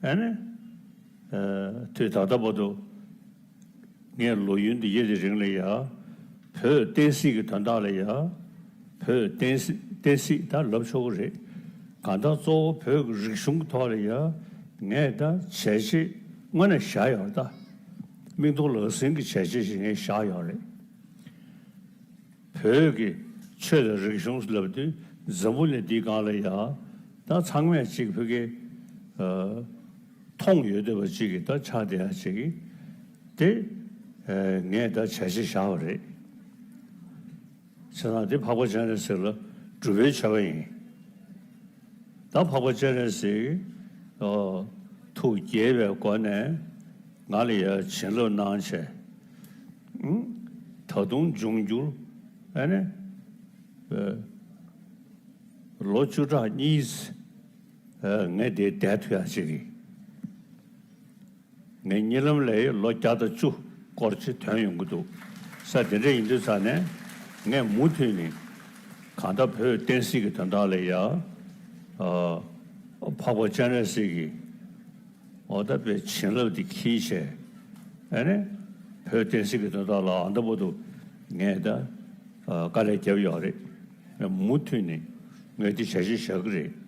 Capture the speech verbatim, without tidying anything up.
ཨ་ནི། ཨ། དུས་ད་ལྟ་བར་དུ་ངས་ལོ་ཡུན་འདི་ཡི་དེ་རིང་ལ་ཡ། བོད་བསྟན་སྲིད་ཀྱི་དོན་དག་ལ་ཡ། བོད་བསྟན་སྲིད་བསྟན་སྲིད་ད་ལབ་ཆོག་གི་རེད། གང་ལྟར་གཙོ་བོ་བོད་ཀྱི་རིག་གཞུང་གི་ཐོག་ལ་ཡ། ངས་ད་བྱས་རྗེས་སྔོན་ནས་བཞག་ཡོད་རེད་ད། མིག་མཐོང་ལག་ཟིན་གྱི་བྱས་རྗེས་ཞིག་ངས་བཞག་ཡོད་རེད། བོད་ཀྱི་ཆོས་དང་རིག་གཞུང་ལབ་དུས་འཛམ་བུ་གླིང་འདིའི་སྒང་ལ་ཡ། ད་ཚང་མས་གཅིག་བོད་ཀྱི་ཨ། མཐོང་ཡོད་བསྡད་པ་གཅིག་གི་ད་ཆགས་བསྡད་ཡ་གཅིག་གི་དེ། ཨ། ངས་ད་བྱས་རྗེས་བཞག་པ་རེད། བྱས་ཙང་དེ་འཕགས་པ་སྤྱན་རས་གཟིགས་ལ་སྒྲུབ་པའི་མཆོད་པ་ཡིན། ད་འཕགས་པ་སྤྱན་རས་གཟིགས། ཨོ། ཐུགས་དགྱེས་པའི་སྒོ་ནས་ང་ལ་ཡ་བྱིན་རླབས་གནང་བྱས། ཨུ། ད་དུང་འབྱུང་འགྱུར། ཨ་ནི། ཨ། ལོ་བཅུ་ཕྲག་གཉིས། ཨ། ངས་དེ་བསྡད་ཐུབ་ཡ་ཅིག་གི། ངས་གཉིད་ལམ་ལས་ལོ་བརྒྱ་དང་བཅུ་སྐོར་ཅིག་ཐོན་ཡོང་གི་འདུག་ས། དེ་འདྲ་ཡིན་དུས་ཙང་ནས་ངས་མུ་མཐུད་ནས་གང་ལྟར་བོད་བསྟན་སྲིད་ཀྱི་དོན་དག་ལ་ཡ། ཨ། འཕགས་པ་སྤྱན་རས་གཟིགས་ཀྱི་འོ་ད་དཔེ་བྱིན་རླབས་དེ་འཁྱེར་བྱས། ཨ་ནི། བོད་བསྟན་སྲིད་ཀྱི་དོན་དག་ལ་ཨ་ད་བར་དུ་ངས་ད། ཨ། དཀའ་ལས་བརྒྱབ་ཡོད་རེད། མུ་མཐུད་ནས་ངས་དེ་བྱས་རྗེས་བཞག་གི་རེད།